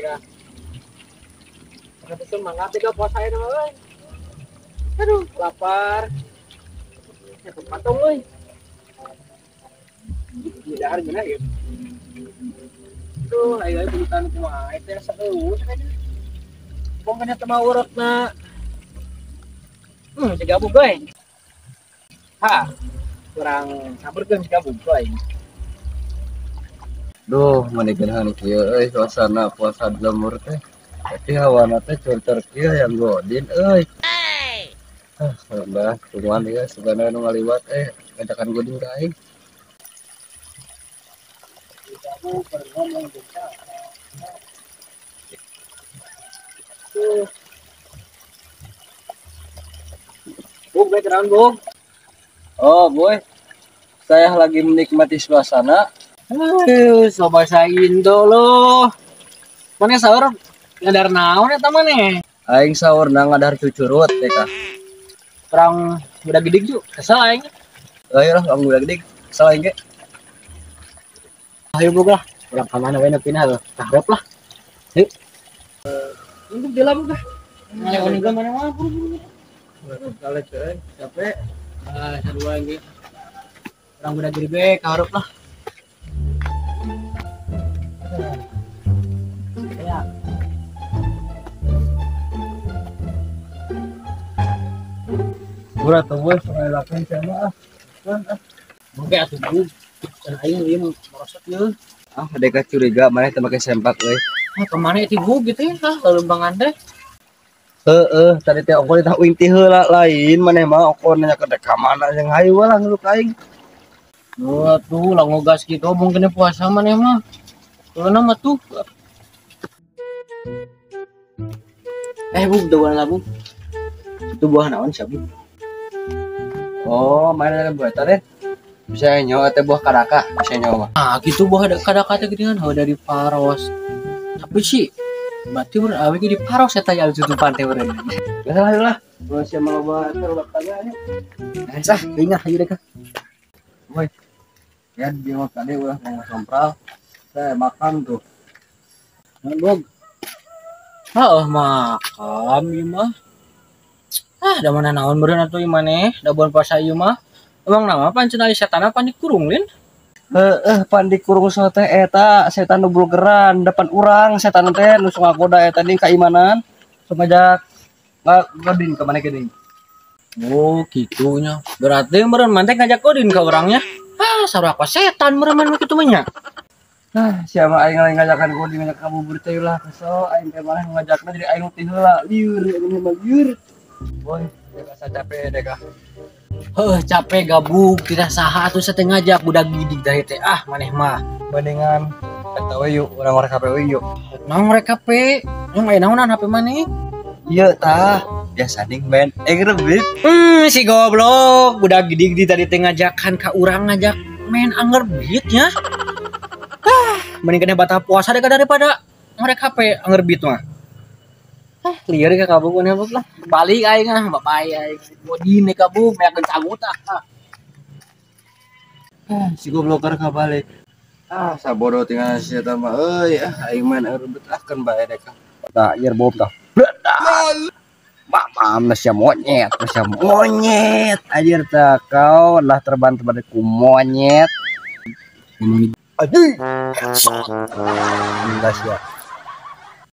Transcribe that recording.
deh. Tapi semangat deh puasa ini mah. Aduh, lapar. Ya patung euy. Di dahar gimana ya? Tuh, ayo bulutan kumaha teh saeueuh kayaknya. Bong kana teh mah urutna. Si gabung euy. Ha, kurang sabarkeun si gabung euy. Duh, mani geunahan kieu euy suasana puasa di lembur teh. Tapi hawana teh curcor kieu yang godin euy. Ah, bah, tungguan ieu sebenarnya nu ngaliwat ngajakan godin ka aing. Kamu ngomong juga. Tuh. Bung, baik kenalan, Bung. Oh, boy. Saya lagi menikmati suasana. Aduh, so bahasa Indo loh. Mana sahur ngadar naon eta maneh? Aing sahur na ngadar cucurut teh kah. Kurang budak gede ju, kesel aing. Ayo lah, urang budak gede, kesel aing ge. Ayo Bung lah, urang ka mana we nepina heuh, kaharep lah. Yuk. Untuk di labu kah? Ayo juga mana mah buru-buru. Kali euy, capek. Ah, sarua aing ge. Urang budak gede be, kaharep lah. Ya. Berat tuh boy, soalnya lakuin sama ah. Oke atuh Bu. Dan aing ieu merosot ieu. Ah, deka curiga maneh teh make sempak euy. Ah, kemana itu Bu gitu ya, ah, lembangan teh. Heeh, tadi teh ongko ditah uing ti heula lain maneh mah ongko nanya ke deka mana jeung hayu lah ngeluk aing. Wah tuh, lah ngogas gitu mungkin puasa maneh mah. Kalau mah tuh. Bu, udah lah Bu. Itu buah naon sih Bu? Oh, mana ada buah tadi? Bisa nyawa teh buah kadaka, bisa nyawa. Ah, gitu buah kadaka teh geuningan heuh dari Paros. Tapi sih berarti awe ge di Paros eta ya tutupan teh meureun. Geus lah lah. Ulah sia mah loba eta loba tanya nya. Nah, sah, ingat hayu deh. Woi. Ya di mah tadi ulah mau sompral. Saya makan tuh. Bog. Heeh, makan ieu mah. Ah, da mana naon meureun atuh ieu maneh, da bulan puasa ieu mah. Emang nama pan cenah setan pan dikurung lin? Heeh, pan dikurung so teh eta setan nu blogeran depan urang setan teh nu sok ngagoda eta deui kaimanan. Sok ngajak godin ka maneh geuning. Oh, kitu nya. Berarti meureun maneh ngajak godin ka urangnya. Ah, sarua ka setan meureun maneh kitu mah nya. Nah, siapa aing lain ngajakan godin ngajak kabubur teh ulah kesel aing teh maneh ngajakna jadi aing teh heula lieur ini mah lieur. Boy, deka saya capek deka. Heuh, capek gabung tidak saha atuh saya teh ngajak budak gidig teh teh. Ah, maneh mah. Mendingan eta we yuk, urang rek HP we yuk. Naon rek HP? Yang aya naonan HP maneh? Ieu tah, biasa ning main Angry Bird. Si goblok, budak gidig di tadi teh ngajakan ka urang ngajak main Angry Bird nya. Ah, mending kena batal puasa deka daripada ngerek HP Angry Bird mah. Ah, liar ka kabung maneh lah. Balik aing ah, bapak aing. Godin ka bu, meyakeun cagut ah. Ah, si gobloker ka balik. Ah, sabodo tinggal si eta mah euy, ah aing main Angry Bird ah keun bae deka. Tah, ieu bom tah. Mamam sia monyet, sia monyet. Anjir tah kau lah terbantu pada ku monyet. Anjing. Headshot. Enggak sia.